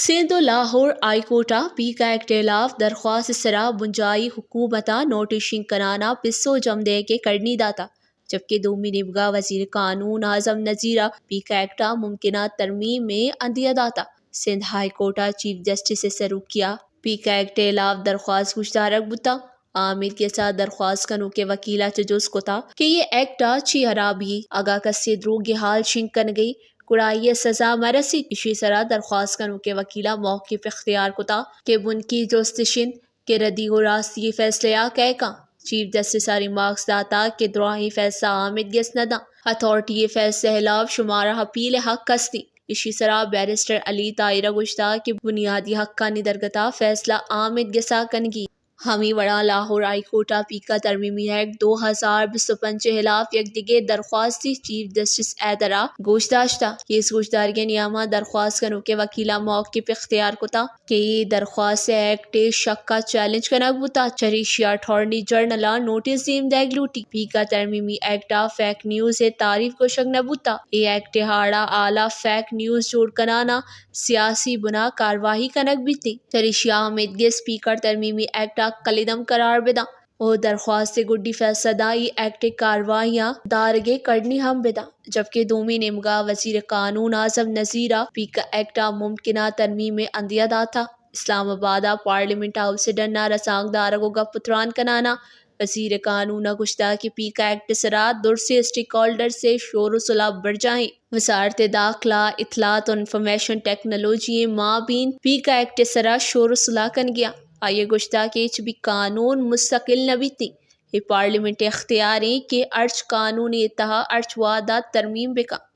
سندھ و Lahore high court ء پیکا ایکٹ ء ہلاف درخواست ء سرا بنجاہی حکومت ء نوٹس شنگ کنان ء پسو جم دئیگ ء کڑنی داتگ، جبکہ دومی نیمگ ء وزیر قانون اعظم نذیر ء پیکا ایکٹ ء ممکنہ ترمیم ء عندیہ داتگ۔ سندھ ہائی کورٹ ء چیف جسٹس ء سروکی ء پیکا ایکٹ ء ہلاف درخواست گوشدارگ بوتگ۔ آمید گس ء درخواست کنوک ء وکیل ء چہ جست کتگ کہ اے ایکٹ ء چی ہرابی، اگاں کسے دروگی حال شنگ کنگ ء گڑا آئی ء سزا مہ رسیت۔ ایشی سرا درخواست کنوک ء وکیل ء موقف اختیار کتگ کہ بنکی جست اش انت کہ ردی و راستی فیصلہ ء کئے کنت۔ چیف جسٹس ء ریمارکس داتگ کہ دراہیں فیصلہ آمید گس نہ دنت، اتھارٹی ء فیصلہ ء ہلاف شمارا اپیل ء حق است انت۔ ایشی سرا بیرسٹر علی طاہر ء گوشتگ کہ بنیادی حقانی درگت ء فیصلہ آمید گس ء کنگی۔ ہمے وڑا لاہور ہائی کورٹ ء پیکا ترمیمی ایکٹ دو ہزار بیست و پنچ ء ہلاف یک دگہ درخواستے چیف جسٹس حیدر ء گوش داشتگ۔ کیس گوشدارگ ء نیام ء درخواست کنوک ء وکیل ء موقف اختیار کتگ کہ اے درخواست ایکٹ ء شک ء چیلنج کنگ بوتگ، چریشی ء اٹارنی جنرل ء نوٹس دیم دئیگ لوٹیت۔ پیکا ترمیمی ایکٹ ء فیک نیوز ء تعریف گوشگ نہ بوتگ۔ اے ایکٹ ء آڑ ء ہال ء فیک نیوز جوڑ کنان ء سیاسی بنا کاروائی کنگ بیت انت۔ چریشی ء آمید گس پیکر ترمیمی ایکٹ ء کلدم قرار بدنت و درخواست ء گڈی فیصلہ داں اے ایکٹ ء کاروائی ء دارگ ء کڑنی ہم بدنت، جبکہ دومی نیمگ ء وزیر قانون اعظم نذیر ء پیکا ایکٹ ء ممکنہ ترمیم ء عندیہ داتگ۔ اسلام آباد ء پارلیمنٹ ہاؤس ء ڈن ء رسانکدار ء گوں گپ و تران کنان ء وزیر قانون ء گوشتگ کہ پیکا ایکٹ ء سرا درسیں اسٹیک ہولڈرز ء شور و سلاہ برجاہ انت۔ وزارت داخلہ، اطلاعات و انفارمیشن ٹیکنالوجی ء مابین پیکا ایکٹ ء سرا شور و سلاہ کنگی ء آئی ء گوشتگ کہ ایچ بی قانون مستقل نہ بیت انت، اے پارلیمنٹ ء اختیار انت کہ ہرچ قانونے ء تہا ہرچ وہد ء ترمیم بہ کنت۔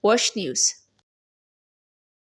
وش نیوز۔